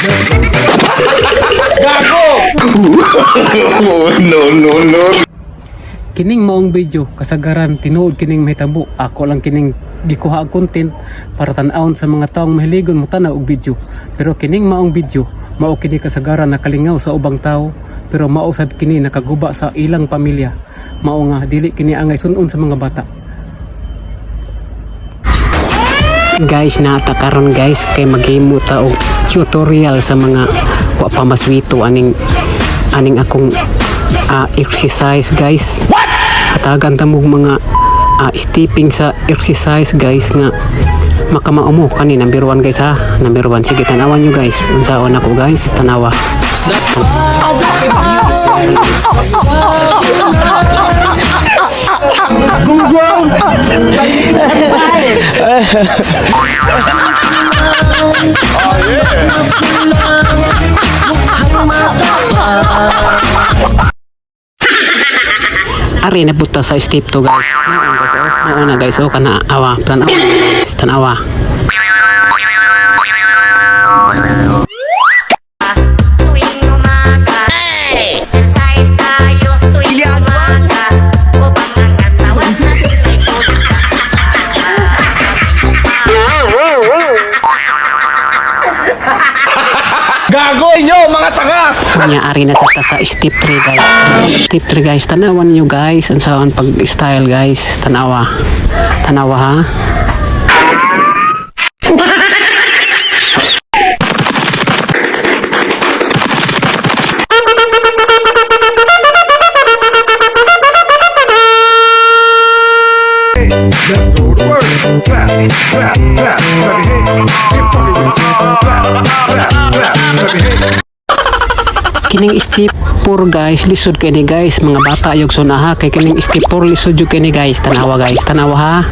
No, no, no. Kining maong video kasagaran tinuod kining mahitabo. Ako lang kining gikuha og content para tan-awon sa mga taong mahiligon mo tan-aw og video. Pero kining maong video mao kini kasagaran nakalingaw sa ubang tao, pero mao sad kini nakaguba sa ilang pamilya. Mao nga dili kini angay sun-on sa mga bata. Guys, nata karon guys kay maghimo ta og tutorial sa mga wa pa maswito aning aning akong exercise, guys. Hatagan ta mo mga stepping sa exercise, guys, nga makamao mo kani. Number 1, guys, ha. Number 1. Sige, tanawan nyo, guys, unsaon ako, guys. Tanawa. Ari na puta sa step 2, guys. Naon, guys, oh. Naon na, guys, oh, kana awa, tanawa, guys, tanawa. Tuwing umaga, exercise tayo tuwing umaga upang ang katawan natin ay sulit. Gago inyo, mga tanga! Nya ari na sa ta sa step 3, guys. Step 3, guys, tanawan niyo, guys, unsaon pag style, guys, tanawa. Tanawa ha. Let's go to work. Clap, clap, clap, clap your hands. Get funky with it. Clap, clap, clap, clap your hands. Kining step 4, guys, lisod kini, guys, mga bata yung sunaha kay kining step 4 lisod jud kini, guys. Tanawa, guys, tanawa ha.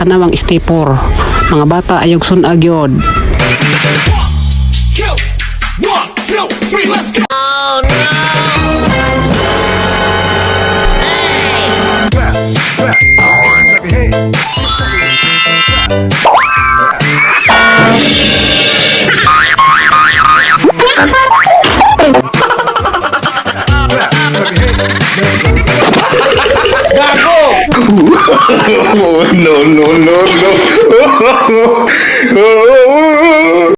Tanawang step 4. Mga bata ayog sunag gyud. Two, one, two, three, let's go. Oh no! Clap, clap, clap your hands. Get funky with it. Clap, clap, clap your hands. Let's go. Gago! No, no, no, no.